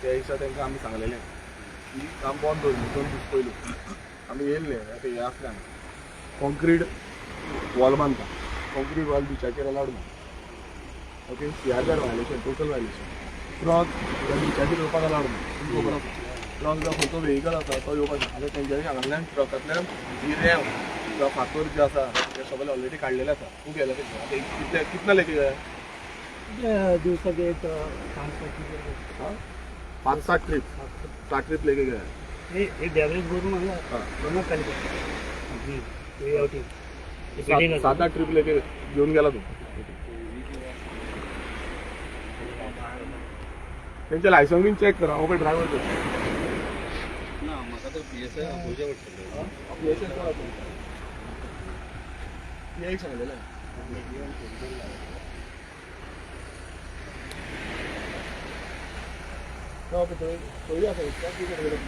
त्या दिसा तांकां आमी सांगलेलें की काम बंद दवरलें 2 दीस पयलू आमी येयल्ले. आतां हे आसले हांगा कॉन्क्रीट वॉल बांदता, कॉन्क्रीट वॉल बिचाचेर अलावड ना. Okay, CRZ violation, total violation. Truck ह्या बिचाचेर येवपाक अलावड ना, तुमकां खबर आसा. ट्रक जावं खंयचो व्हेकल आसा तो येवपाक ना. आतां तेंच्यांनी हांगांतल्यान ट्रकांतल्यान जी रेंव किंवा फातर जे आसा ते सगळे ऑलरेडी काडलेले आसा. खूब गेले तेंचे. आतां कितले कितना लेके गए? दिवसाक एक 5-7. हाँ? 5-7 ट्रिप, 7 ट्रिप लेके गए. हे बॅवरेज भरून दोनच खाली. 7-8 ट्रिप लेके घेऊन गेला तू. त्यांचे लायसन बीन चेक करा. Okay, driver. ना, म्हाका तो पीएसआय आपोवचें पडटलें. एक सांगलेलं. ओके, थंय थंय आसा रिक्षा ती कडेन गेलो.